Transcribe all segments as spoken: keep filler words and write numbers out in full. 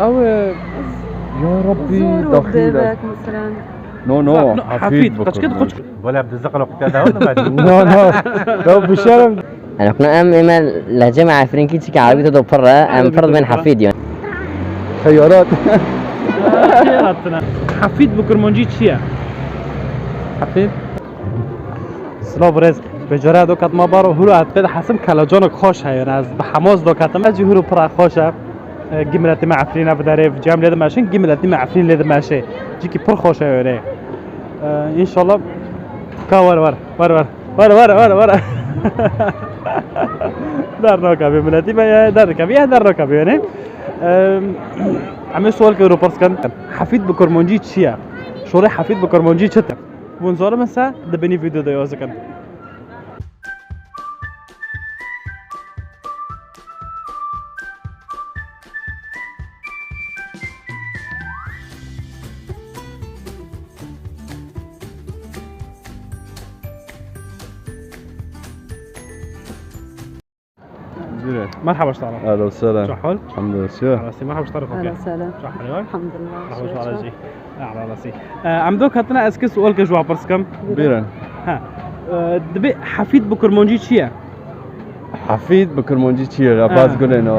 Ew e, ya Rabbî, Zor û daxî de. Bêbek, mesela. No, no, No, no, Hafîd, Hafîd, qeçkê de qeçkê. Wala bi zaqala qutya da oldu ben. No, no. Ya bişerim. Elokna em ême lehçe me Efrînkî çike Erebî te do pirre, em Erebî pir te dibên do pirre. Hafîd yani. Xeyarat. Xeyarat ne. Hafîd bi kurmancî çi ye? Hafîd. Silav rêz. Bi cara do katma baro hûro et pê de hesim kelacanek xweş heye. Ez bi hemaz do ketim. Ez jî hûro pira xweş e. E, gimretî me Efrîne bi derê, cem lê dimeşin, gimretî me Efrîn lê dimeşê. Cîkî pir xweş e wêrê. E, înşallah ka wer wer, wer wer. Wer wer wer wer. Dernakevî miletî me ye, dernakevî ye, dernakevî yani. E, em ê sual ke ro pirs kin. Hafîd bi kurmancî çi ye? Şorê Hafîd bi kurmancî çi te? Hûn zanim se, di binî vîdeo de yaz dikin. Buyurun. Merhaba, ştara. Ahlan, sehlan. Çi hal? Elhamdülillah, siz? Ahlan, merhaba, ştara. Ahlan, sehlan. Çi hal? Elhamdülillah. Merhaba, ştara. Ahlan, siz? Ee, em do katına eski sual ke ji wa pirs kim. Buyurun. Ha. Ee, dibe Hafîd bi kurmancî çi ye? Hafîd bi kurmancî çi ye? Ha. Rapaz gulên o.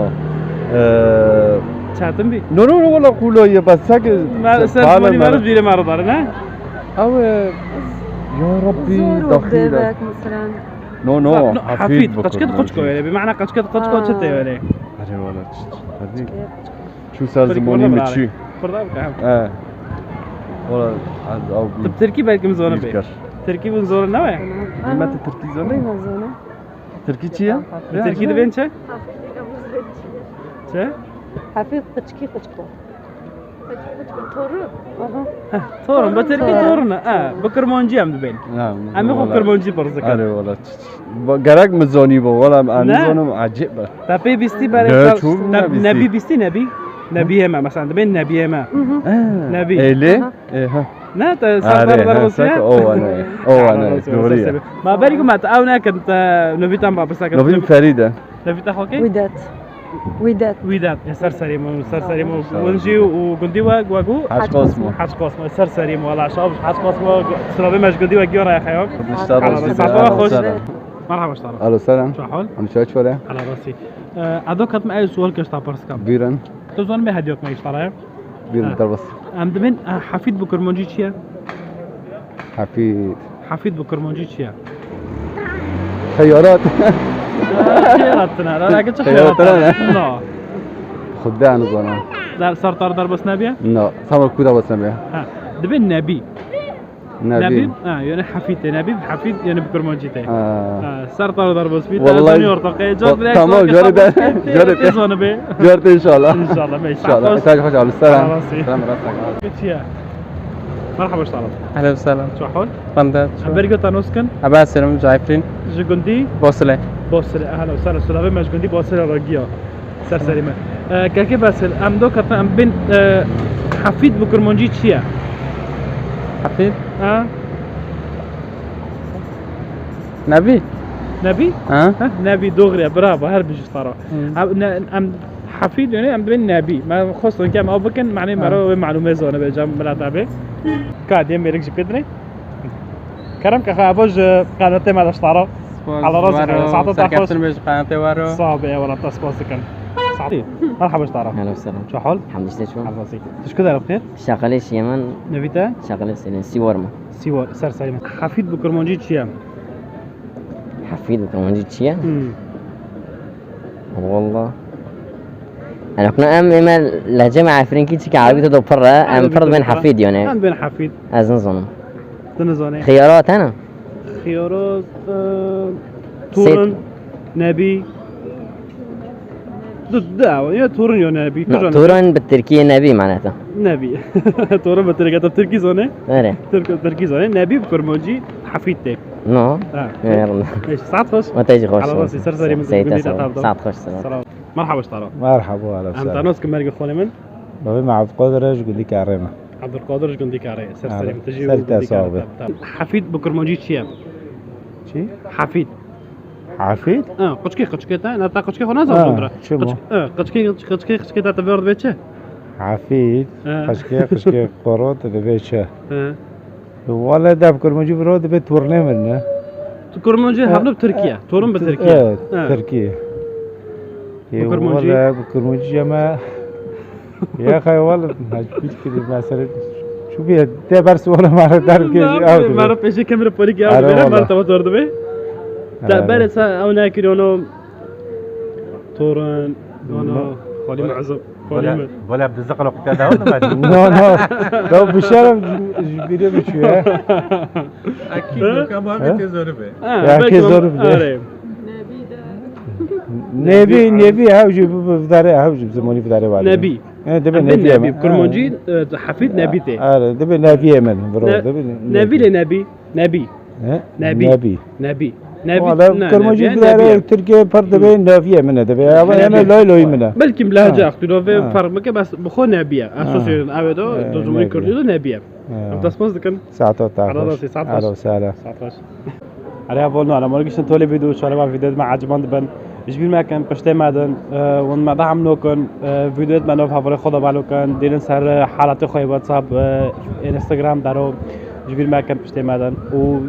Ee, Çetin bî? No, no, no, wala qula ye, bes sek. Mer-, ser zimanî mer-, meruz bîrê me re dare, ne? Ew e, ya Rabbî, Zor û daxî de. Bêbek, mesela. No, no, no, Hafîd, Hafîd bi qeçkê de kurmancî. Qeçko were. Bi mana qeçkê de qeçko çi te were? Erê wala, çi, çi, Hafîd. Çû ser zimanî min çû. Kurda bike hem. He. Wala, ez ew bî. Tu bi tirkî belkî min zone bê. Tirkî min zone ne we? Dime tu tirkî zone? Tirkî çi ye? Tirkî dibên çi? Çi? Hafîd qeçkî qeçko. Torun. Aha. Heh, torun, bi tirkî torun e. Ha, bi kurmancî em dibên. Ha, em ê xwe wala. Kurmancî pirs dikin. Erê wala, ç-, ç-, ba-, gerek min zanî bo, wala em Ne? Nizanim, ecêb e. Te pê bîstî berê Ne, sal-, çû te nebîstî. Nebî bîstî, nebî? Nebî heme, mesela dibên nebî heme. Hı hı. Ha, Nebî. Êlê? Aha. Ê, ha. Ne, te Serdar Erê, ha, Darbas sek ye? O wane, o wane, Darbas ye, doğru ya. Serdar. Ma berî ku me te ew nekin, te novîtan ba pirsa kin. Novîn Ferîd e. Novîta xwe kê? Wîdet. Wîdet. Wîdet. E, ser serî min, ser serî min. Sağ ol. Win jî û gundî we, we gu? Hac Qasmo. Hac Qasmo. Ser serî min, wala şav, Hac Qasmo, silavê me ji gundî we giya re xeyo. Kurdistan Helal rojî olsun. Be, Safa xweş. Sağ ol. Merhaba, ştara. Alo, selam. Çi hal? Em çay çore. Helal olsun. E, ado katma ev sual ke şta pirs kam. Buyurun. Tu zon me hediyak me ştara ya? Buyurun, Ha. Derbas. Em dibên, e, Hafîd bi kurmancî çi ye? Hafîd. Hafîd bi kurmancî çi ye? Xeyarat. Xeyarat ne, la, la, çi Xeyarat xeyarat ne? Ne? No. Xwedê nizanim. Dar, Serdar Darbas nebiye? No, tamam, ku Darbas nebiye? Ha, dibê nebî. Nebî. Nebî? Ha, yani Hafîd te, nebî, Hafîd yani bi kurmancî te. Ha. Ha, Serdar Darbas bî, Wallahî. Zoni ortaqe, Wa-, cot bile tamam, cot cot de, cot de. Zoni be. Cot de inşallah. İnşallah, be. İnşallah. Sağ ol. Sağ ol, selam, selam. Merhaba, ştara. Ahlan, sehlan. Çi hal? Rende. Em berî ku te nas kin? Ebe selam, Cayfrîn. Ji gundî? Bosile. Bosile, ehla, sehla, silavê me ji gundî Bosile re giya. Ser serî me. E, kekê Basil, em do ketin em bin, e, Hafîd bi kurmancî çi ye? Hafîd? Ha? Nebî? Nebî? Ha? Ha, Nebî, doğru ya, bravo, her bijî stara. Hı. Em, ne, em Hafîd yani em dibên Nebî. Me xwestin ke em ew bikin, manê me Ha. re wê malûmê zone be, cem mileta be. Ka diye mêrik jî pê dinê. Kerem ke xwe evo ji qenatê me de ştara. Spas, Allah razı olsun. Saate te xweş. Serkeftin be ji qenatê wero. Sağ ol, eyvallah, te spas dikim. Saati. Merhaba ştara. Hello, selam. Çi hal? Hamdî, siz çi? Allah razı olsun. Tişku derib xêr? Şaqalê Şiyeman. Nevî te? Şaqalê Hüseyin, Siwar mı? Siwar, ser serî me. Hafîd bi kurmancî çi ye? Hafîd bi kurmancî çi ye? Hmm. Wallah. Elokna em ême lehçe me Efrînkî çike Erebî te do pirre, em Erebî pir te dibên do pirre. Hafîd yani. Em dibên Hafîd. Ez nizanim. Tu nizanî. Xiyarat hene? Xiyarat, e, Sêt. Torun, Nebî. Du, du ew, ya Torun ya Nebî. No, tu zane. Torun bi tirkî Nebî maneta. Nebî. Torun bi tirkî, tu tirkî zane? Erê. Tirk-, tirkî zane. Nebî bi kurmancî Hafîd te. No. Ha. Eyvallah. Neyse, saat xweş. Ve te jî xweş. Ala rastî, ser serî min. Seyda, gundî sağ ol. Te tabda. Saat xweş, selam. Selam. Merhaba, ştara. Merhaba, ala selam. Em te nas kim, mergê xalê min? Bavê me Abdulkadir e, ji gundî Kerê me. Abdulkadir ji gundî Kerê. Ser serî min. Abdul-, tu jî ser û te gundî sağ Kerê ol. Te. Hafîd bi kurmancî çi ye? Çi? Hafîd. Hafîd? Ha, qıçkê, qıçkê te, ne, te qıçkê xwe nazan Ha, vondra. Çi bu? Qıç-, ha, qıçkê, qıçkê, qıçkê te, te vê ord bê çi? Efîd, He. Xişkê, Xişkê Qoro, tu dibê çi? He. Wele dev kurmancî biro dibê turnê min ne. Tu kurmancî hevno bi Tirkiye. Torun bi Tirkiye. Evet, He. Tirkiye. Bu kurmancî? Wele bu kurmancî ama ya xay wele mecbur kiri mesela şu bir de ber suala mara der ki Mara peşê kemre polik ya. Mara tava tordu be. Te bere sa ew nekir ono torun, ono xolî mezim. Xolî mi. Wele bi dizaqalo qutya da oldu ben. No, no. Da bu şeref jibiri mi şu ya? Akî yok ama bir tez onu be. Ya ki zor bir de. Nebi, Nebi, ha, ucu bu dare, ha, ucu bizim onu dare var. Nebi. Evet, debe Nebi, Nebi. Nebi. Kurmancî, e, Hefîd Nebi te. Ara, debe Nebi hemen, bro. Ne- Debe Nebi le Nebi. Nebi. He? Nebi. Nebi. Nebi. Nebi. Wala ne, kurmancî Nebi, dare Nebi. Tirkiye par debe Nebi hemen debe. Ama Nebi. yani loy loy mine. Belkî bi lehçe Ha. axtî ve Ha. fark bike, bes bi xwe Nebi ye. Esas Ha. yerin ev do, Ha, do zimanî Nebi. Kurdî de Nebi ye. Ha. Em destmaz dikin. Saat o tahoş. Arada sê saat baş. Alo sala. Saat baş. Erê, bol no, ama giştin tolê vîdeo, şare va vîdeo me eciband bin. Ji bîr me kin, piştê me din, e, hûn me daha em nokin, e, vîdeo me nov hevalê xwe de balo kin, dêrin ser, e, halatê xwe WhatsApp, e, Instagram dero, ji bîr me kin piştê me din. Û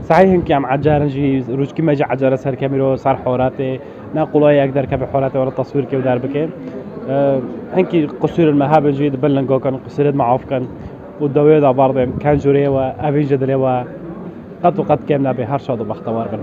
sahî hinkî em ecarin jî, rûçkî me jî ecare ser kemîro, ser horatê, ne qulay yek derkeve horatê were taswîr ke û der bike. E, hinkî qusûrên me hebin jî di bin lingo kin, qusûrê me af kin. Û dawê de bardên, ken jûrê we, evîn ji dilê we, qet û qet kêm nebe, her şad û bextewar bin.